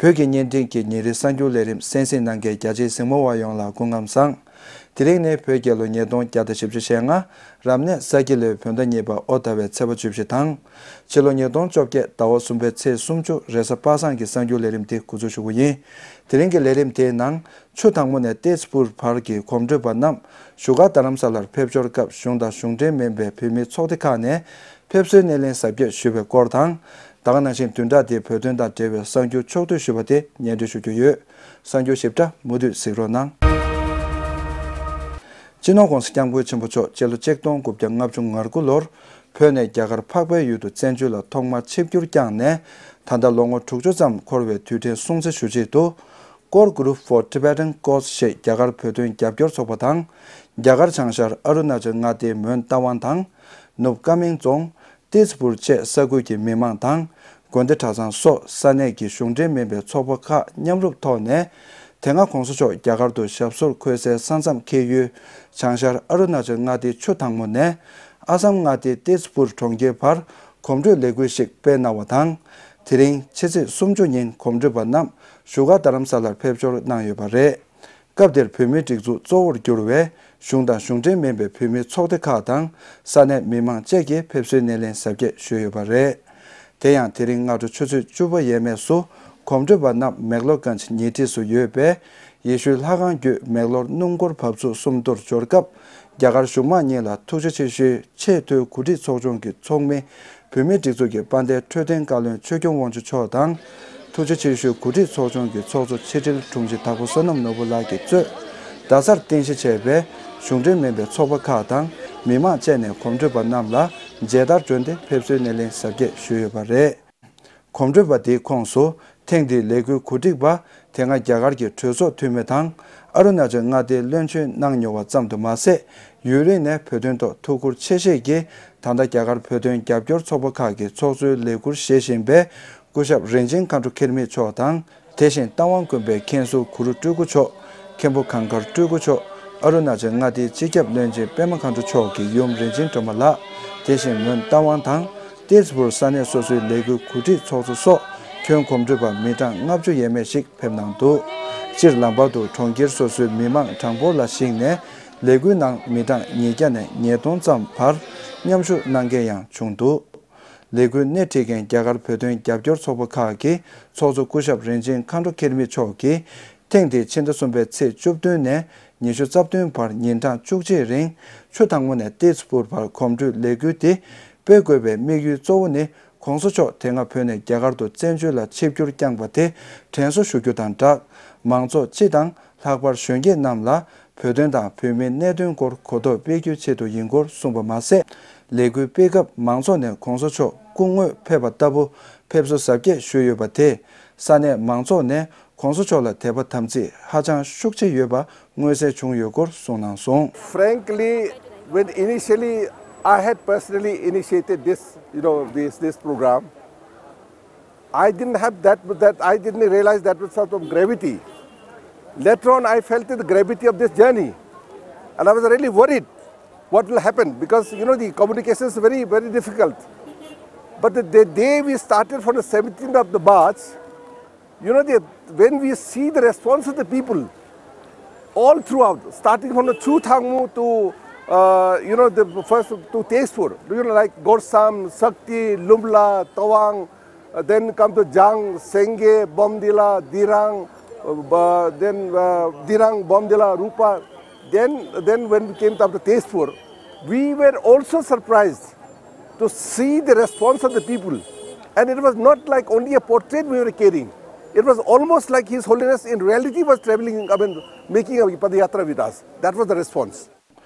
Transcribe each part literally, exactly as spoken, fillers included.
བོད་ཀྱི་བརྙན་འཕྲིན་གྱི་ཉིན་རེའི་གསར་འགྱུར་ལས་རིམ་གསན་གཟིགས་གནང་མཁན་རྒྱ་ཆེའི་གཟིགས་མོ་བ་ཡོངས་ལ་སྐུ་ཁམས་བཟང་། དེ་རིང་ནི་བོད་རྒྱལ་ལོ་ཉིས་སྟོང་བརྒྱ་དང་བཞི་བཅུ་ཞེ་ལྔ། རབ་གནས་ས་ཁྱི་ལོའི་བོད་ཟླ་གཉིས་པ་ཨོ་ཟླ་བའི་ཚེས་པ་བཅུ་བཞི་དང་། ཕྱི་ལོ་ཉིས་སྟོང་བཅོ་བརྒྱད་ཟླ་བ་གསུམ་པའི་ཚེས་སུམ་ཅུ་རེས་གཟའ་པ་སངས་ཀྱི་གསར་འགྱུར་ལས་རིམ་དེ་འགོ་འཛུགས་ཞུ་གི་ཡིན། དེ་རིང་གི་ལས་རིམ་དེའི་ནང་། ཆུ་དྭངས་མོ་ནས་ཏེས་པུར་བར་གྱི་གོམ་བགྲོད་པ་རྣམས་བཞུགས་སྒར་རྡ་རམ་ས་ལར་ཕེབས་འབྱོར་སྐབས་གཞུང་དང་གཞུང་འབྲེལ་མིན་པའི་བོད་མིའི་ཚོགས་སྡེ་ཁག་ནས་ཕེབས་བསུའི་སྣེ་ལེན་གཟབ་རྒྱས་ཞུས་པའི་སྐོར་དང་། ད་ག་ནང་བཞིན་བདུན་ཕྲག་འདིའི་བོད་དོན་དང་འབྲེལ་བའི་གསར་འགྱུར་ཕྱོགས་བསྡུས་ཞུས་པ་དེ་སྙན་སྒྲོན་ཞུ་རྒྱུ་ཡོད། གསར་འགྱུར་ཞིབ་ཕྲ་མུ་མཐུད་གཟིགས་རོགས་གནང་། སྤྱི་ནོར་༧གོང་ས་༧སྐྱབས་མགོན་ཆེན་པོ་མཆོག་སྤྱི་ལོ་ཆིག་སྟོང་དགུ་བརྒྱ་ལྔ་བཅུ་ང་དགུ་ལོར་བོད་ནས་རྒྱ་གར་འཕགས་པའི་ཡུལ་དུ་བཙན་བྱོལ་ལ་ཐོག་མར་ཆིབས་བསྒྱུར་བསྐྱངས་ནས། ད་ལྟ་ལོ་ངོ་དྲུག་ཅུ་ཙམ་འཁོར་བའི་དུས་དྲན་སྲུང་བརྩི་ཞུ་ཆེད་དུ། Core Group for Tibetan Cause ཞེས་རྒྱ་གར་བོད་དོན་རྒྱབ་སྐྱོར་ཚོགས་པ་དང་། རྒྱ་གར་བྱང་ཤར་ཨ་རུ་ན་ཅལ་མངའ་སྡེའི་མོན་རྟ་དབང་དང་། ནུབ་ཀ་མིང་རྫོང་། ཏིས་པུར་བཅས་ས་ཁུལ་གྱི་མི་མང་དང་། དགོན་སྡེ་གྲྭ་ཚང་སོགས་ས་གནས་ཀྱི་གཞུང་འབྲེལ་མིན་པའི་ཚོགས་པ་ཁག་མཉམ་རུབ་ཐོག་ནས། དེ་སྔ་༧གོང་ས་མཆོག་རྒྱ་གར་དུ་ཞབས་སོར་འཁོད་སའི་ས་མཚམས་འཁེལ་ཡུལ་བྱང་ཤར་ཨ་རུ་ན་ཅལ་མངའ་སྡེའི་ཆུ་དྭངས་མོ་ནས། ཨ་སམ་མངའ་སྡེའི་ཏིས་པུར་གྲོང་ཁྱེར་བར་གོམ་བགྲོད་ལས་འགུལ་ཞིག་སྤེལ་གནང་བ་དང་། དེ་རིང་ཕྱི་ཚེས་སུམ་ཅུ་ཉིན་གོམ་བགྲོད་པ་རྣམས་བཞུགས་སྒར་རྡ་རམ་ས་ལར་ཕེབས་འབྱོར་གནང་ཡོད་པ་རེད། སྐབས་དེར་བོད་མིའི་སྒྲིག་འཛུགས་གཙོ་བོར་གྱུར་བའི་གཞུང་དང་གཞུང་འབྲེལ་མིན་པའི་བོད་མིའི་ཚོགས་སྡེ་ཁག་དང་ས་གནས་མི་མང་བཅས་ཀྱིས་ཕེབས་བསུའི་སྣེ་ལེན་གཟབ་རྒྱས་ཞུས་ཡོད་པ་རེད། དེ་ཡང་དེ་རིང་སྔ་དྲོ་ཆུ་ཚོད་བཅུ་པ་ཡས་མས་སུ་གོམ་བགྲོད་པ་རྣམས་མེག་ལོར་གྷན་ཇི་ཉེ་འཁྲིས་སུ་ཡོད་པའི་ཡེ་ཤུའི་ལྷ་ཁང་བརྒྱུད་མེག་ལོར་སྣུམ་འཁོར་བབས་ཚུགས་སུམ་མདོར་འབྱོར་སྐབས། རྒྱ་གར་གཞུང་མང་གཉིས་ལ་ཐུགས་རྗེ་ཆེ་ཞུའི་ཆེས་མཐོའི་འགོ་ཁྲིད་ཚོགས་ཆུང་གི་ཚོགས་མི། བོད་མིའི་སྒྲིག་འཛུགས་ཀྱི་དཔལ་ལྡན་འཕྲོད་བསྟེན་བཀའ་བློན་ཆོས་སྐྱོང་དབང་ཕྱུག་མཆོག་དང་། ཐུགས་རྗེ་ཆེ་ཞུའི་འགོ་ཁྲིད་ཚོགས་ཆུང་གི་ཚོགས་གཙོ་ཕྱི་དྲིལ་དྲུང་ཆེ་དྭགས་པོ་བསོད་ནམས་ནོར་བུ་ལགས་ཀྱིས་གཙོས། རྡ་སར་རྟེན་གཞི་བྱས་པའི་གཞུང་འབྲེལ་མིན་པའི་ཚོགས་པ་ཁག་དང་མི་མང་བཅས་ནས་གོམ་བགྲོད་པ་རྣམས་ལ་མཇལ་དར་སྒྲོན་ཏེ་ཕེབས་བསུའི་སྣེ་ལེན་གཟབ་རྒྱས་ཞུས་ཡོད་པ་རེད། གོམ་བགྲོད་པ་དེའི་ཁོངས་སུ་ཐེངས་འདིའི་ལས་འགུལ་གོ་སྒྲིག་པ་དེ་སྔ་རྒྱ་གར་གྱི་གྲོས་ཚོགས་འཐུས་མི་དང་ཨ་རུ་ན་ཅལ་མངའ་སྡེའི་བློན་ཆེན་གནང་མྱོང་བ་ཙམ་དུ་མ་ཟད། ཡུན་རིང་ནས་བོད་དོན་ཐོག་ཐུགས་ཁུར་ཆེ་བཞེས་ཀྱིས་ད་ལྟ་རྒྱ་གར་བོད་དོན་རྒྱབ་སྐྱོར་ཚོགས་པ་ཁག་གི་ཚོགས་གཙོའི་ལས་འཁུར་བཞེས་བཞིན་པའི་སྐུ་ཞབས་རིན་ཆེན་མཁའ་འགྲོ་ཁེར་མི་མཆོག་དང་། དེ་བཞིན་རྟ་དབང་དགོན་པའི་མཁན་ཟུར་གུ་རུ་སྤྲུལ་སྐུ་མཆོག་མཁན་པོ་གངས་དཀར་སྤྲུལ་སྐུ་མཆོག་ཨ་རུ་ན་ཅལ་མངའ་སྡེའི་སྤྱི་ཁྱབ་བློན་ཆེན་པད་མ་མཁའ་འགྲོ་མཆོག་གི་ཡུམ་རིན་ཆེན་སྒྲོལ་མ་ལགས། དེ་བཞིན་མོན་རྟ་དབང་དང་། ཏེས་པུར་ས་གནས་སོ་སོའི་ལས་འགུལ་འགོ་ཁྲིད་ཚོགས་གཙོ་སོགས་ཁྱོན་གོམ་བགྲོད་པ་མི་གྲངས་ལྔ་བཅུ་ཡས་མས་ཤིག་ཕེབས་གནང་འདུག་སྤྱིར་ལམ་བར་དུ་གྲོང་ཁྱེར་སོ་སོའི་མི་མང་གྲངས་འབོར་ལ་གཞིགས་ནས་ལས་འགུལ་ནང་མི་གྲངས་ཉིས་བརྒྱ་ནས་ཉིས་སྟོང་ཙམ་བར་མཉམ་ཞུགས་གནང་མཁན་ཡང་བྱུང་འདུག་ལས་འགུལ་སྣེ་ཁྲིད་མཁན་རྒྱ་གར་བོད་དོན་རྒྱབ་སྐྱོར་ཚོགས་པ་ཁག་གི་ཚོགས་གཙོ་སྐུ་ཞབས་རིན་ཆེན་མཁའ་འགྲོ་ཁེར་མི་མཆོག་གིས། ཐེངས་འདིའི་ཕྱི་ཟླ་གསུམ་པའི་ཚེས་བཅུ་བདུན་ནས་ཉི་ཤུ་རྩ་བདུན་བར་ཉིན་གྲངས་བཅུ་གཅིག་རིང་ཆུ་དྭངས་མོ་ནས་ཏེས་པུར་བར་གོམ་བགྲོད་ལས་འགུལ་འདི་སྤེལ་དགོས་པའི་དམིགས་ཡུལ་གཙོ་བོ་ནི། ྋགོང་ས་མཆོག་དེ་སྔ་བོད་ནས་རྒྱ་གར་དུ་བཙན་བྱོལ་ལ་ཆིབས་བསྒྱུར་བསྐྱངས་པ་དེ་དྲན་གསོ་ཞུ་རྒྱུ་དང་སྦྲགས། མང་ཚོགས་སྤྱི་དང་ལྷག་པར་གཞོན་སྐྱེས་རྣམས་ལ་བོད་དོན་དང་བོད་མིའི་གནད་དོན་སྐོར་གོ་རྟོགས་སྤེལ་རྒྱུའི་ཆེད་དུ་ཡིན་སྐོར་གསུངས་པ་མ་ཟད། ལས་འགུལ་སྤེལ་སྐབས་མང་ཚོགས་ནས་ྋགོང་ས་མཆོག་སྐུ་ངོ་ཕེབས་པ་ལྟ་བུ་ཕེབས་བསུ་གཟབ་རྒྱས་ཞུས་ཡོད་པ་དེས་ས་གནས་མང་ཚོགས་ནས། ྋགོང་ས་མཆོག་ལ་དད་པ་དམ་ཚིག་ཧ་ཅང་ཤུགས་ཆེ་ཡོད་པ་མངོན་གསལ་བྱུང་ཡོད་སྐོར་གསུངས་གནང་སོང་། Frankly, when initially I had personally initiated this, you know, this, this program, I didn't have that, that I didn't realize that with sort of gravity. Later on, I felt the gravity of this journey, and I was really worried what will happen, because, you know, the communication is very, very difficult. But the, the day we started from the seventeenth of the March, you know, the, when we see the response of the people all throughout, starting from the Chuthangu to, uh, you know, the first to Tezpur, you know, like Gorsam, Sakti, Lumla, Tawang, uh, then come to Jang, Senge, Bomdila, Dirang, uh, then, uh, Dirang, Bomdila, Rupa. Then, then when we came up to Tezpur, we were also surprised to see the response of the people. And it was not like only a portrait we were carrying. It was almost like His Holiness in reality was traveling, I mean, making a padayatra with us. That was the response.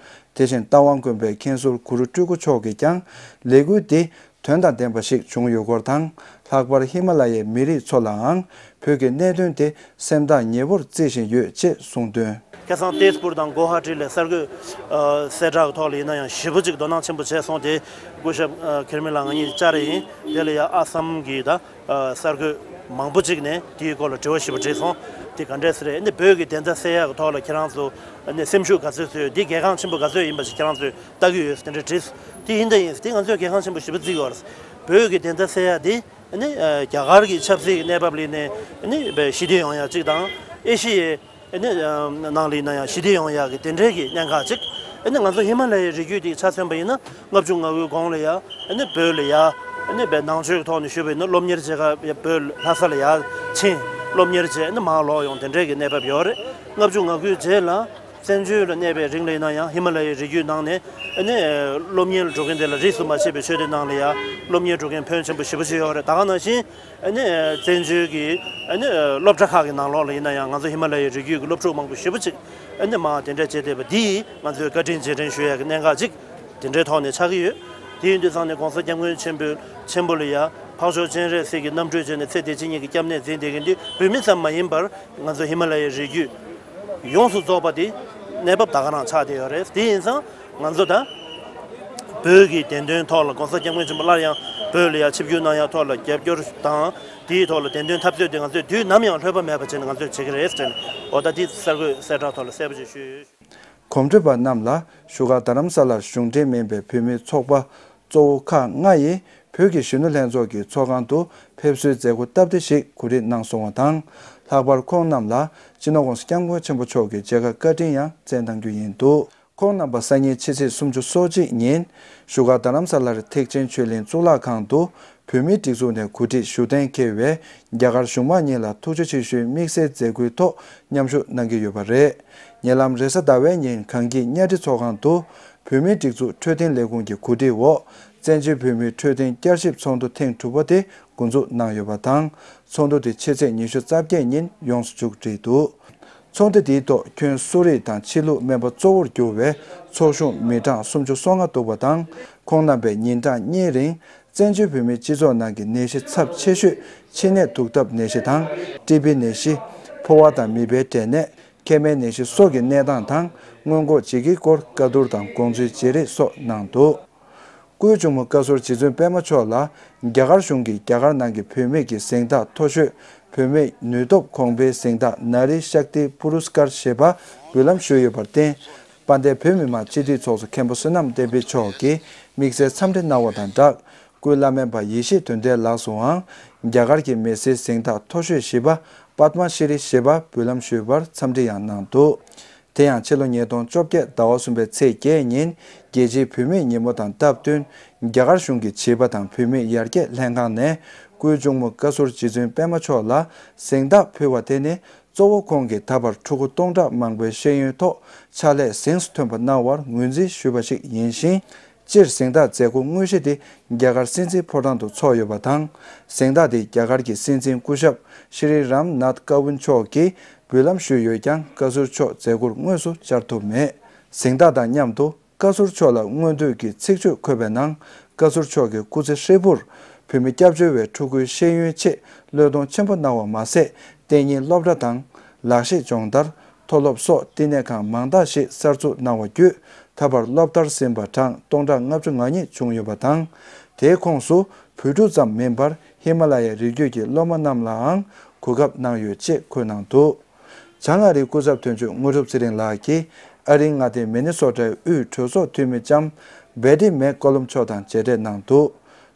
དེ་བཞིན་རྟ་དབང་དགོན་པའི་མཁན་ཟུར་གུ་རུ་སྤྲུལ་སྐུ་མཆོག་གིས་ཀྱང་ལས་འགུལ་འདི་དོན་དང་ལྡན་པ་ཞིག་བྱུང་ཡོད་སྐོར་དང་། ལྷག་པར་ཧི་མ་ལ་ཡའི་མི་རིགས་ཚོ་ལའང་བོད་ཀྱི་གནད་དོན་དེ་སེམས་ཐག་ཉེ་བོར་བརྩི་བཞིན་ཡོད་ཅེས་གསུངས་དོན། ཁ་སང་ཏེས་པུར་དང་གོ་ཧ་ཊི་ལ་གསར་འགོད་གསལ་བསྒྲགས་ཐོག་ལ་ཡིན་ན་ཡང་ཞེ་པོ་ཅིག་དོ་སྣང་ཆེན་པོ་བྱས་སོང་། དེ་སྐུ་ཞབས་ཁེར་མི་ལགས་ང་གཉིས་བཅར་ཡིན། དེ་ལ་ཡང་ཨ་སམ་གྱི་ད་གསར་འགོད། མང་པོ་ཅིག་ནས་དེའི་སྐོར་ལ་དྲི་བ་ཞིབ་པ་དྲིས་སོང་། དེ་ག་འདྲས་ཟེར་རེད། ཨ་ནི་བོད་ཀྱི་བདེན་མཐའ་གསལ་ཡག་གི་ཐོག་ལ་ཁྱེད་རང་ཚོ་ཨ་ནི་སེམས་ཤུགས་ག་ཚོད་ཚོད་འདི་གལ་འགངས་ཆེན་པོ་ག་ཚོད་ཡིན་པ་ཞིག་ཁྱེད་རང་ཚོས་ལྟ་གི་ཡོད་དེ་འདྲས་དྲིས། དེ་ཡིན་ད་ཡིན། དེ་ང་ཚོས་གལ་འགངས་ཆེན་པོ་ཞིབ་པ་བརྩི་དགོས་རེད། བོད་ཀྱི་བདེན་མཐའ་གསལ་ཡག་འདི་ཨ་ནི་རྒྱ་གར་གྱི་ཆབ་སྲིད་ཀྱི་གནས་བབ་ལ་ནས་ཨ་ནི་ཞི་བདེ་ཡོང་ཡག་ཅིག་དང་། ཨེ་ཤི་ཡའི་ཨ་ནི་ནང་ལ་ཡིན་ན་ཡང་ཞི་བདེ་ཡོང་ཡག་གི་དེ་འདྲའི་གི་གནད་འགག་ཅིག་ཨ་ནི་ང་ཚོ་ཧི་མ་ལ་ཡའི་རི་རྒྱུད་དེ་ཆ་མཚོན་པ་ཡིན་ན། ལྔ་བཅུ་ང་དགུའི་གོང་ལ་ཡ་ཨ་ནི་བོད་ལ་ཡ་ཨ་ནི་བའི་ནང་ཆོས་ཀྱི་ཐོག་ནས་ཞུས་པ་ཡིན་ན་སློབ་གཉེར་བྱེད་ག་བོད་ལྷ་ས་ལ་ཡ་ཕྱིན། སློབ་གཉེར་བྱས་ཨ་ནི་མར་ལོག་ཡོང་དེ་འདྲའི་གི་གནས་བབ་ཡོད་རེད། ལྔ་བཅུ་ང་དགུའི་རྗེས་ལ་བཙན་བྱོལ་ལ་གནས་པའི་རིང་ལ་ཡིན་ན་ཡང་ཧི་མ་ལ་ཡའི་རི་རྒྱུད་ནང་ནས་ཨ་ནི་སློབ་གཉེར་ལ་འགྲོ་མཁན་དེ་ལ་རིས་སུ་མ་ཆད་པའི་ཆོས་སྡེ་ནང་ལ་ཡ་སློབ་གཉེར་འགྲོ་མཁན་ཕོན་ཆེན་པོ་ཞེ་པོ་ཅིག་ཡོད་རེད། ད་ག་ནང་བཞིན་ཨ་ནི་བཙན་བྱོལ་གྱི་ཨ་ནི་སློབ་གྲྭ་ཁག་གི་ནང་ལོགས་ལ་ཡིན་ན་ཡང་ང་ཚོ་ཧི་མ་ལ་ཡའི་རི་རྒྱུད་ཀྱི་སློབ་ཕྲུག་མང་པོ་ཞེ་པོ་ཅིག་ཨ་ནི་མར་དེ་འདྲ་བྱས་བསྡད་པ་འདི་ང་ཚོས་བཀའ་དྲིན་རྗེས་དྲན་ཞུ་ཡག་གི་གནད་འགག་ཅིག་དེ་འདྲའི་ཐོག་ནས་ཆགས་ཀྱི་ཡོད། དེ་ཡིན་དུས་ཙང་ནས་༸གོང་ས་༸སྐྱབས་མགོན་ཆེན་པོ་ཆེན་པོ་ལ་ཡ་འཕགས་མཆོག་སྤྱན་རས་གཟིགས་ཀྱི་རྣམ་སྤྲུལ་བྱས་ནས་ཚེ་འདི་ཕྱི་གཉིས་ཀྱི་སྐྱབས་གནས་འཛིན་བསྡད་མཁན་འདི་བོད་མི་ཙམ་མ་ཡིན་པར་ང་ཚོ་ཧི་མ་ལ་ཡའི་རི་རྒྱུད་ཡོངས་སུ་རྫོགས་པ་དེ་གནས་བབ་ད་ག་རང་ཆགས་བསྡད་ཡོད་རེད། དེ་ཡིན་ཙང་ང་ཚོ་ད་བོད་ཀྱི་བདེན་དོན་ཐོག་ལ་༸གོང་ས་༸སྐྱབས་མགོན་ཆེན་པོ་སླར་ཡང་བོད་ལ་ཡ་ཆིབས་བསྒྱུར་གནང་ཡག་ཐོག་ལ་རྒྱབ་སྐྱོར་དང་། དེའི་ཐོག་ལ་བདེན་དོན་འཐབ་རྩོད་དེ་ང་ཚོས་དུས་ནམ་ཡང་ལྷོད་པ་མེད་པ་བྱས་ནས་ང་ཚོས་བྱེད་ཀྱི་རེད་ཟེར་ནས། འོ་ད་དེ་གསར་འགོད་གསལ་བསྒྲགས་ཐོག་ལ་གསལ་པོ་ཅིག་ཞུས་ཡོད། གོམ་བགྲོད་པ་རྣམས་ལ་བཞུགས་སྒར་རྡ་རམ་ས་ལར་གཞུང་འབྲེལ་མིན་པའི་བོད་མིའི་ཚོགས་པ་གཙོ་བོ་ཁག་ལྔ་ཡིས་བོད་ཀྱི་གཞོན་ནུ་ལྷན་ཚོགས་ཀྱི་ཚོགས་ཁང་དུ་ཕེབས་བསུའི་མཛད་སྒོ་སྟབས་བདེ་ཞིག་གོ་སྒྲིག་གནང་སོང་བ་དང་། ལྷག་པར་ཁོང་རྣམས་ལ་སྤྱི་ནོར་༸གོང་ས་༸སྐྱབས་མགོན་ཆེན་པོ་མཆོག་གི་མཇལ་ཁ་བཀའ་དྲིན་ཡང་བསྩལ་གནང་རྒྱུ་ཡིན་འདུག་ཁོང་རྣམ་པ་སང་ཉིན་ཕྱི་ཚེས་སོ་གཅིག་ཉིན་བཞུགས་སྒར་རྡ་རམ་ས་ལར་ཐེག་ཆེན་ཆོས་གླིང་གཙུག་ལག་ཁང་དུ་བོད་མིའི་སྒྲིག་འཛུགས་ནས་གོ་སྒྲིག་ཞུ་གཏན་འཁེལ་བའི་རྒྱ་གར་གཞུང་མང་གཉིས་ལ་ཐུགས་རྗེ་ཆེ་ཞུའི་དམིགས་བསལ་མཛད་སྒོའི་ཐོག་མཉམ་ཞུགས་གནང་གི་ཡོད་པ་རེད། ཉེ་ལམ་རེས་གཟའ་ཟླ་བའི་ཉིན་གངས་སྐྱིད་གཉའ་ཁྲི་ཚོགས་ཁང་དུ་བོད་མིའི་སྒྲིག་འཛུགས་འཕྲོད་བསྟེན་ལས་ཁུངས་ཀྱི་གོ་སྒྲིག་འོག་བཙན་བྱོལ་བོད་མིའི་འཕྲོད་བསྟེན་བསྐྱར་ཞིབ་ཚོགས་འདུ་ཐེངས་དྲུག་པ་དེ་འགོ་འཛུགས་གནང་ཡོད་པ་དང་། ཚོགས་འདུ་དེ་ཕྱི་ཚེས་ཉི་ཤུ་རྩ་བརྒྱད་ཉིན་ཡོངས་སུ་མཇུག་བསྒྲིལ་འདུག་ཚོགས་འདུ་དེའི་ཐོག་ཁྱོན་གསོ་རིག་དང་ཕྱི་ལུགས་སྨན་པ་གཙོ་བོར་གྱུར་བའི་ཚོགས་ཞུགས་མི་གྲངས་སུམ་ཅུ་སོ་ལྔ་འདུག་པ་དང་། ཁོང་རྣམ་པས་ཉིན་གྲངས་གཉིས་རིང་བཙན་བྱོལ་བོད་མིའི་སྤྱི་ཚོགས་ནང་གི་ནད་གཞི་ཚབས་ཆེ་ཤོས་མཆིན་ནད་དུག་ཐབས་ནད་གཞི་དང་། ཀྲི་བི་ནད་གཞི། ཕོ་བ་དང་མིད་པའི་འབྲས་ནད། མཁལ་མའི་ནད་གཞི་སོགས་ཀྱི་གནས་སྟངས་དང་། སྔོན་འགོག་བྱེད་ཀྱི་སྐོར་བཀའ་བསྡུར་དང་དགོངས་ཚུལ་བརྗེ་རེས་སོགས་གནང་འདུག་སྐུའི་གཅུང་མོ་བཀའ་ཟུར་རྗེ་བཙུན་པད་མ་མཆོག་ལ་རྒྱ་གར་གཞུང་གིས་རྒྱ་གར་ནང་གི་བུད་མེད་ཀྱི་གཟེངས་རྟགས་མཐོ་ཤོས་བུད་མེད་ནུས་སྟོབས་གོང་འཕེལ་གཟེངས་རྟགས་ནཱ་རི་ཤཀ་ཏི་པུ་རུས་ཀར་ཞེས་པ་འབུལ་ལམ་ཞུས་ཡོད་པར་བརྟེན། དཔལ་ལྡན་བོད་མི་མང་སྤྱི་འཐུས་ཚོགས་གཙོ་མཁན་པོ་བསོད་ནམས་བསྟན་འཕེལ་མཆོག་གིས་དམིགས་བསལ་འཚམས་འདྲི་གནང་བ་དང་སྦྲགས། སྐུའི་བླ་སྨན་པ་ཡེ་ཤེས་དོན་ལྡན་ལགས་སུའང་རྒྱ་གར་གྱི་མི་སེར་གཟེངས་རྟགས་མཐོ་ཤོས་བཞི་པ་པདྨ་ཤྲི་ཞེས་པ་འབུལ་ལམ་ཞུས་པར་འཚམས་འདྲི་ཡང་གནང་འདུག་དེ་ཡང་ཕྱི་ལོ་ཉིས་སྟོང་བཅོ་བརྒྱད་ཟླ་བ་གསུམ་པའི་ཚེས་བརྒྱད་ཉིན་རྒྱལ་སྤྱིའི་བུད་མེད་ཉིན་མོ་དང་སྟབས་བསྟུན། རྒྱ་གར་གཞུང་གི་བྱིས་པ་དང་བུད་མེད་ཡར་རྒྱས་ལྷན་ཁང་ནས་སྐུའི་གཅུང་མོ་བཀའ་ཟུར་རྗེ་བཙུན་པད་མ་མཆོག་ལ་གཟེངས་རྟགས་ཕུལ་བ་དེ་ནི་གཙོ་བོ་ཁོང་གིས་ད་བར་ཕྲུ་གུ་སྟོང་ཕྲག་མང་པོའི་ཤེས་ཡོན་ཐོག་ཕྱག་ལས་གཟེངས་སུ་ཐོན་པ་གནང་བར་ངོས་འཛིན་ཞུས་པ་ཞིག་ཡིན་ཞིང་། སྤྱིར་གཟེངས་རྟགས་མཛད་སྒོ་དངོས་གཞི་དེ་རྒྱ་གར་སྲིད་འཛིན་ཕོ་བྲང་དུ་འཚོགས་ཡོད་པ་དང་། གཟེངས་རྟགས་དེ་རྒྱ་གར་གྱི་སྲིད་འཛིན་སྐུ་ཞབས་ཤྲི་རམ་ནཱཐ་ཀ་ཝིན་མཆོག་གིས་འབུལ་ལམ་ཞུས་ཡོད་ཀྱང་། བཀའ་ཟུར་མཆོག་མཛད་སྒོར་དངོས་སུ་བཅར་ཐུབ་མེད། གཟེངས་རྟགས་དང་མཉམ་དུ་བཀའ་ཟུར་མཆོག་ལ་མངོན་འདོད་ཀྱི་ཚིག་བརྗོད་འཁོད་པའི་ནང་། བཀའ་ཟུར་མཆོག་གིས་སྐུ་ཚེ་ཧྲིལ་པོར་བོད་མི་སྐྱབས་བཅོལ་བའི་ཕྲུ་གུའི་ཤེས་ཡོན་ཆེད་བློས་གཏོང་ཆེན་པོ་གནང་བ་མ་ཟད། གཏན་ཉིན་སློབ་གྲྭ་དང་། ལག་ཤེས་སྦྱོང་བརྡར། མཐོ་སློབ་སོགས་བསྟི་གནས་ཁང་མང་དག་ཞིག་གསར་འཛུགས་གནང་བ་བརྒྱུད། ད་བར་སློབ་མཐར་ཟིན་པ་གྲངས་སྟོང་ཕྲག་ལྔ་བཅུ་ང་གཉིས་བྱུང་ཡོད་པ་དང་། དེའི་ཁོངས་སུ་བོད་ཕྲུག་ཙམ་མིན་པར་ཧི་མ་ལ་ཡའི་རི་རྒྱུད་ཀྱི་སློབ་མ་རྣམས་ལའང་གོ་སྐབས་གནང་ཡོད་ཅེས་འཁོད་གནང་འདུག་བྱང་ཨ་རིའི་སྐུ་ཚབ་དོན་གཅོད་དངོས་གྲུབ་ཚེ་རིང་ལགས་ཀྱིས་ཨ་རིའི་མངའ་སྡེ་མི་ནི་སོ་ཊའི་དབུས་གྲོས་ཚོགས་འཐུས་མི་ལྕམ་བེ་ཏི་མེག་ཀོ་ལུམ་མཆོག་དང་མཇལ་འཕྲད་གནང་འདུག་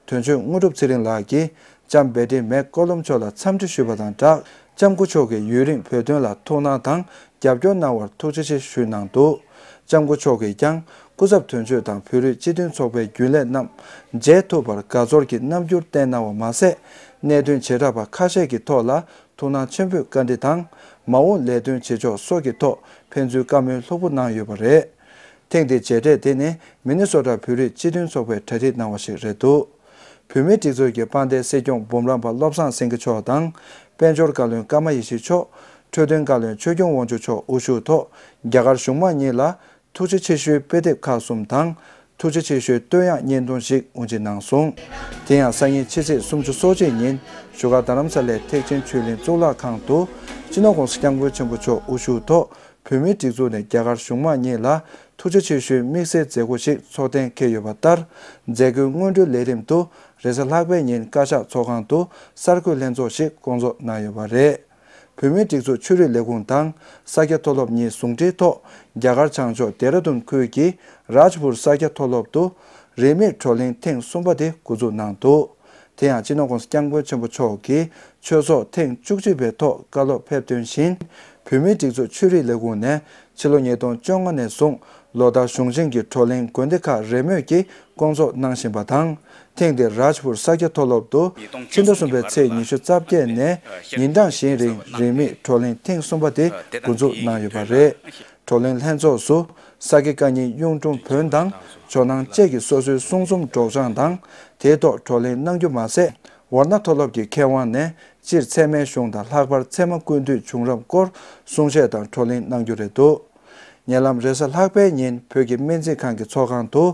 དོན་གཅོད་དངོས་གྲུབ་ཚེ་རིང་ལགས་ཀྱིས་ལྕམ་བེ་ཏི་མེག་ཀོ་ལུམ་མཆོག་ལ་འཚམས་འདྲི་ཞུས་པ་དང་སྦྲགས། ལྕམ་སྐུ་མཆོག་གིས་ཡུན་རིང་བོད་དོན་ལ་ཐུགས་སྣང་དང་རྒྱབ་སྐྱོར་གནང་བར་ཐུགས་རྗེ་ཆེ་ཞུས་གནང་འདུག་ལྕམ་སྐུ་མཆོག་གིས་ཀྱང་སྐུ་ཚབ་དོན་གཅོད་དང་བོད་རིགས་སྤྱི་མཐུན་ཚོགས་པའི་རྒྱུན་ལས་རྣམས་མཇལ་ཐུབ་པར་དགའ་ཚོར་གྱི་རྣམ་འགྱུར་བསྟན་གནང་བ་མ་ཟད། གནད་དོན་བྱེ་བྲག་པ་ཁ་ཤས་ཀྱི་ཐོག་ལ་ཐུགས་སྣང་ཆེན་པོས་བཀའ་འདྲི་དང་། མ་འོངས་ལས་དོན་བྱེད་ཕྱོགས་སོགས་ཀྱི་ཐོག་ཕན་ཚུན་བཀའ་མོལ་ལྷུག་པོ་གནང་ཡོད་པ་རེད། ཐེངས་འདིའི་མཇལ་འཕྲད་དེ་ནི་མི་ནི་སོ་ཊ་བོད་རིགས་སྤྱི་མཐུན་ཚོགས་པས་གྲ་སྒྲིག་གནང་བ་ཞིག་རེད་འདུག་བོད་མིའི་སྒྲིག་འཛུགས་ཀྱི་དཔལ་ལྡན་སྲིད་སྐྱོང་འབུམ་རམས་པ་བློ་བཟང་སེང་གེ་མཆོག་དང་། དཔལ་འབྱོར་བཀའ་བློན་ཀརྨ་ཡེ་ཤེས་མཆོག་འཕྲོད་བསྟེན་བཀའ་བློན་ཆོས་སྐྱོང་དབང་ཕྱུག་མཆོག་དབུ་བཞུགས་ཐོག་རྒྱ་གར་གཞུང་མང་གཉིས་ལ་ཐུགས་རྗེ་ཆེ་ཞུའི་དཔེ་དེབ་ཁག་གསུམ་དང་། ཐུགས་རྗེ་ཆེ་ཞུའི་བསྟོད་དབྱངས་བརྙན་ཐུང་ཞིག་དབུ་འབྱེད་གནང་སོང་། དེ་ཡང་སང་ཉིན་ཕྱི་ཚེས་སོ་གཅིག་ཉིན་བཞུགས་སྒར་རྡ་རམ་ས་ལའི་ཐེག་ཆེན་ཆོས་གླིང་གཙུག་ལག་ཁང་དུ་སྤྱི་ནོར་༸གོང་ས་༸སྐྱབས་མགོན་ཆེན་པོ་མཆོག་དབུ་བཞུགས་ཐོག་བོད་མིའི་སྒྲིག་འཛུགས་ནས་རྒྱ་གར་གཞུང་མང་གཉིས་ལ་ཐུགས་རྗེ་ཆེ་ཞུའི་དམིགས་བསལ་མཛད་སྒོ་ཞིག་འཚོགས་གཏན་འཁེལ་ཡོད་པ་ལྟར། མཛད་སྒོའི་སྔོན་འགྲོའི་ལས་རིམ་དུ་ རེས་གཟའ་ལྷག་པའི་ཉིན་བཀའ་ཤག་ཚོགས་ཁང་དུ་གསར་འགོད་ལྷན་ཚོགས་ཤིག་བསྐོང་ཚོགས་གནང་ཡོད་པ་རེད། བོད་མིའི་སྒྲིག་འཛུགས་ཆོས་རིག་ལས་ཁུངས་དང་ས་སྐྱ་མཐོ་སློབ་གཉིས་ཟུང་འབྲེལ་ཐོག་རྒྱ་གར་བྱང་ཕྱོགས་ལྡེ་ར་ལྡུན་ཁུལ་གྱི་རཱཇ་པུར་ས་སྐྱ་མཐོ་སློབ་ཏུ་རིས་མེད་བགྲོ་གླེང་ཐེངས་གསུམ་པ་དེ་འགོ་འཛུགས་གནང་འདུག་དེ་ཡང་སྤྱི་ནོར་༸གོང་ས་༸སྐྱབས་མགོན་ཆེན་པོ་མཆོག་གིས་ཆོས་ཚོགས་ཐེངས་བཅུ་གཅིག་པའི་ཐོག་བཀའ་སློབ་ཕེབས་དོན་བཞིན། བོད་མིའི་སྒྲིག་འཛུགས་ཆོས་རིག་ལས་ཁུངས་ནས་ཕྱི་ལོ་ཉིས་སྟོང་བཅོ་ལྔ་ནས་བཟུང་ལོ་ལྟར་གཞུང་ཆེན་གྱི་བགྲོ་གླེང་དགོན་སྡེ་ཁག་རེས་མོས་ཀྱིས་བསྐོང་ཚོགས་གནང་བཞིན་པ་དང་། ཐེངས་འདིར་རཱཇ་པུར་ས་སྐྱ་མཐོ་སློབ་ཏུ་ཕྱི་ཟླ་གསུམ་པའི་ཚེས་ཉི་ཤུ་རྩ་བརྒྱད་ནས་ཉིན་གྲངས་བཞིའི་རིང་རིས་མེད་བགྲོ་གླེང་ཐེངས་གསུམ་པ་དེ་འགོ་འཛུགས་གནང་ཡོད་པ་རེད། བགྲོ་གླེང་ལྷན་ཚོགས་སུ་ས་དགེ་བཀའ་རྙིང་གཡུང་དྲུང་བོན་དང་ཇོ་ནང་བཅས་ཀྱི་སོ་སོའི་གསུང་རྩོམ་སྒྲོག་སྦྱང་དང་དེའི་ཐོག་བགྲོ་གླེང་གནང་རྒྱུ་མ་ཟད། ཝར་ཎ་མཐོ་སློབ་ཀྱི་མཁས་དབང་ནས་སྤྱིར་ཚད་མའི་གཞུང་དང་ལྷག་པར་ཚད་མ་ཀུན་བཏུས་བྱུང་རབས་སྐོར་གསུང་བཤད་དང་བགྲོ་གླེང་གནང་རྒྱུ་རེད་འདུག་ཉེ་ལམ་རེས་གཟའ་ལྷག་པའི་ཉིན་བོད་ཀྱི་སྨན་རྩིས་ཁང་གི་ཚོགས་ཁང་དུ་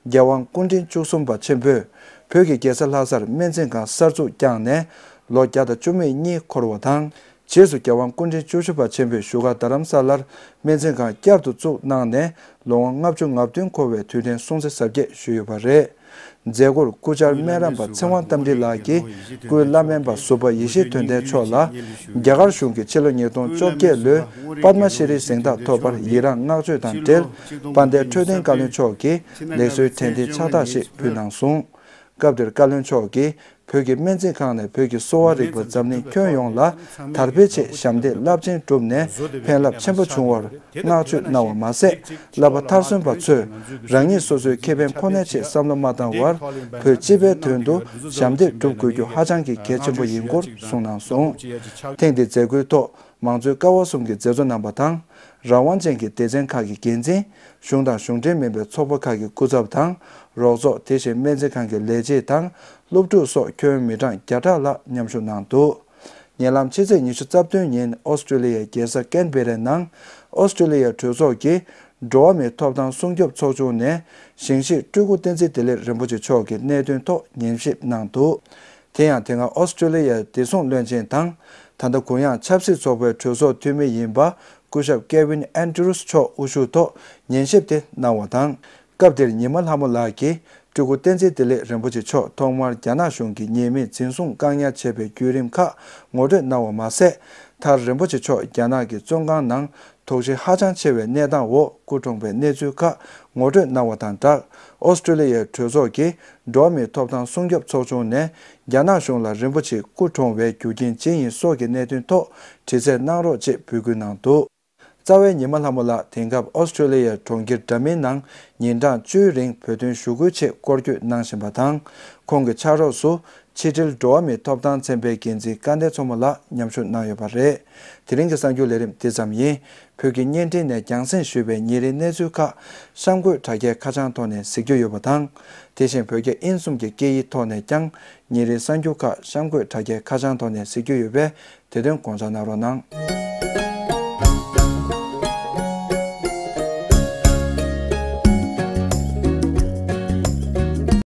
རྒྱལ་དབང་སྐུ་ཕྲེང་བཅུ་གསུམ་པ་ཆེན་པོས་བོད་ཀྱི་རྒྱལ་ས་ལྷ་སར་སྨན་རྩིས་ཁང་གསར་འཛུགས་བསྐྱངས་ནས་ལོ་བརྒྱ་དང་བཅུ་མེད་གཉིས་འཁོར་བ་དང་། རྗེས་སུ་རྒྱལ་དབང་སྐུ་ཕྲེང་བཅུ་བཞི་པ་ཆེན་པོས་བཞུགས་སྒར་རྡ་རམ་ས་ལར་སྨན་རྩིས་ཁང་བསྐྱར་དུ་བཙུགས་གནང་ནས་ལོ་ངོ་ལྔ་བཅུ་ང་བདུན་འཁོར་བའི་དུས་དྲན་སྲུང་བརྩི་གཟབ་རྒྱས་ཞུས་ཡོད་པ་རེད། མཛད་སྒོར་སྐུ་བཅར་སྨན་རམས་པ་ཚེ་དབང་རྟ་མགྲིན་ལགས་ཀྱིས་སྐུའི་བླ་སྨན་པ་ཟུར་པ་ཡེ་ཤེས་དོན་ལྡན་མཆོག་ལ་རྒྱ་གར་གཞུང་གིས་ཕྱི་ལོ་ཉིས་སྟོང་བཅོ་བརྒྱད་ལོའི་པདྨ་ཤྲི་རིའི་གཟེངས་རྟགས་ཐོབ་པར་ཡི་རངས་བསྔགས་བརྗོད་དང་འབྲེལ། དཔལ་ལྡན་འཕྲོད་བསྟེན་བཀའ་བློན་མཆོག་གིས་ལེགས་གསོའི་དྲན་རྟེན་ཕྱག་རྟགས་ཤིག་ཕུལ་གནང་སོང་། སྐབས་དེར་བཀའ་བློན་མཆོག་གིས་བོད་ཀྱི་སྨན་རྩིས་ཁང་ནས་བོད་ཀྱི་གསོ་བ་རིག་པ་འཛམ་གླིང་ཁྱོན་ཡོངས་ལ་དར་སྤེལ་ཆེད་ཞབས་འདེགས་རླབས་ཆེན་བསྒྲུབས་ནས་ཕན་རླབས་ཆེན་པོ་བྱུང་བར་བསྔགས་བརྗོད་གནང་བ་མ་ཟད། བསླབ་པ་མཐར་སོན་པ་ཚོས་རང་ཉིད་སོ་སོའི་ཁེ་ཕན་ཁོ་ནའི་ཆེད་བསམ་བློ་མ་བཏང་བར་བོད་སྤྱི་པའི་དོན་དུ་ཞབས་འདེགས་སྒྲུབ་དགོས་རྒྱུ་ཧ་ཅང་གི་གལ་ཆེན་པོ་ཡིན་སྐོར་གསུངས་གནང་སོང་། ཐེངས་འདིའི་མཛད་སྒོའི་ཐོག་མང་གཙོའི་ཀ་བ་གསུམ་གྱི་མཛད་གཙོ་རྣམ་པ་དང་། རང་དབང་ཅན་གྱི་སྡེ་ཚན་ཁག་གི་འགན་འཛིན། གཞུང་དང་གཞུང་འབྲེལ་མིན་པའི་ཚོགས་པ་ཁག་གི་སྐུ་ཚབ་དང་། རོགས་ཚོགས། དེ་བཞིན་སྨན་རྩིས་ཁང་གི་ལས་བྱེད་དང་། སློབ་ཕྲུག་སོགས་ཁྱོན་མི་གྲངས་བརྒྱ་ཕྲག་ལྷག་མཉམ་ཞུགས་གནང་འདུག་ཉེ་ལམ་ཕྱི་ཚེས་ཉི་ཤུ་རྩ་བདུན་ཉིན་ཨོ་སི་ཀྲི་ལི་ཡའི་རྒྱལ་ས་ཀན་བེ་རའི་ནང་ཨོ་སི་ཀྲི་ལི་ཡའི་གྲོས་ཚོགས་ཀྱི་འགྲོ་བ་མིའི་ཐོབ་ཐང་སྲུང་སྐྱོབ་ཚོགས་ཆུང་ནས་ཞིང་གཤེགས་སྤྲུལ་སྐུ་བསྟན་འཛིན་བདེ་ལེགས་རིན་པོ་ཆེ་མཆོག་གི་གནད་དོན་ཐོག་ཉན་ཞིབ་གནང་འདུག་དེ་ཡང་དེ་སྔ་ཨོ་སི་ཀྲི་ལི་ཡའི་བདེ་སྲུང་བློན་ཆེན་དང་། ད་ལྟ་གུ་ཡངས་ཆབ་སྲིད་ཚོགས་པའི་གྲོས་ཚོགས་འཐུས་མི་ཡིན་པ་སྐུ་ཞབས་ཀེ་ཝིན་ཨན་ཏྲུ་རུས་མཆོག་དབུ་བཞུགས་ཐོག་ཉན་ཞིབ་དེ་གནང་བ་དང་། སྐབས་དེར་ཉི་མ་ལྷ་མོ་ལགས་ཀྱིས་སྤྲུལ་སྐུ་བསྟན་འཛིན་བདེ་ལེགས་རིན་པོ་ཆེ་མཆོག་ཐོག་མར་རྒྱ་ནག་གཞུང་གིས་ཉེས་མེད་འཛིན་བཟུང་བཀག་ཉར་བྱས་པའི་བརྒྱུད་རིམ་ཁག་ངོ་སྤྲོད་གནང་བ་མ་ཟད། མཐར་རིན་པོ་ཆེ་མཆོག་རྒྱ་ནག་གི་བཙོན་ཁང་ནང་དོགས་གཞི་ཧ་ཅང་ཆེ་བའི་གནས་སྟངས་འོག་སྐུ་གྲོངས་པའི་གནས་ཚུལ་ཁག་ངོ་སྤྲོད་གནང་བ་དང་སྦྲགས། ཨོ་སི་ཀྲི་ལི་ཡའི་གྲོས་ཚོགས་ཀྱི་འགྲོ་བ་མིའི་ཐོབ་ཐང་སྲུང་སྐྱོབ་ཚོགས་ཆུང་ནས་རྒྱ་ནག་གཞུང་ལ་རིན་པོ་ཆེ་སྐུ་གྲོངས་པའི་རྒྱུ་རྐྱེན་ཇི་ཡིན་སོགས་ཀྱི་གནད་དོན་ཐོག་དྲི་རྩད་གནང་རོགས་ཅེས་འབོད་སྐུལ་གནང་འདུག་རྩ་བའི་ཉི་མ་ལྷ་མོ་ལགས་དེང་སྐབས་ཨོ་སི་ཀྲི་ལི་ཡའི་གྲོང་ཁྱེར་འདྲ་མིན་ནང་ཉིན་གྲངས་བཅུའི་རིང་བོད་དོན་ཞུ་སྐུལ་ཆེད་སྐོར་སྐྱོད་གནང་བཞིན་པ་དང་། ཁོང་གི་ཕྱག་རོགས་སུ་ཕྱི་དྲིལ་འགྲོ་བ་མིའི་ཐོབ་ཐང་ཚན་པའི་འགན་འཛིན་སྐལ་ལྡན་མཚོ་མོ་ལགས་མཉམ་ཞུགས་གནང་ཡོད་པ་རེད། དེ་རིང་གི་གསར་འགྱུར་ལས་རིམ་འདི་ཙམ་ཡིན། བོད་ཀྱི་བརྙན་འཕྲིན་ནས་རྒྱང་སྲིང་ཞུས་པའི་ཉིན་རེའི་གནས་ཚུལ་ཁག་གཤམ་འཁོད་དྲ་རྒྱའི་ཁ་བྱང་ཐོག་ནས་གཟིགས་རྒྱུ་ཡོད་པ་དང་། དེ་བཞིན་བོད་རྒྱ་དབྱིན་གསུམ་གྱི་སྐད་ཡིག་ཐོག་ནས་ཀྱང་ཉིན་རེའི་གསར་འགྱུར་ཁག་གཤམ་འཁོད་དྲ་རྒྱའི་ཁ་བྱང་ཐོག་ནས་གཟིགས་རྒྱུ་ཡོད་པས། དེ་དོན་དགོངས་འཇགས་གནང་རོགས་གནང་།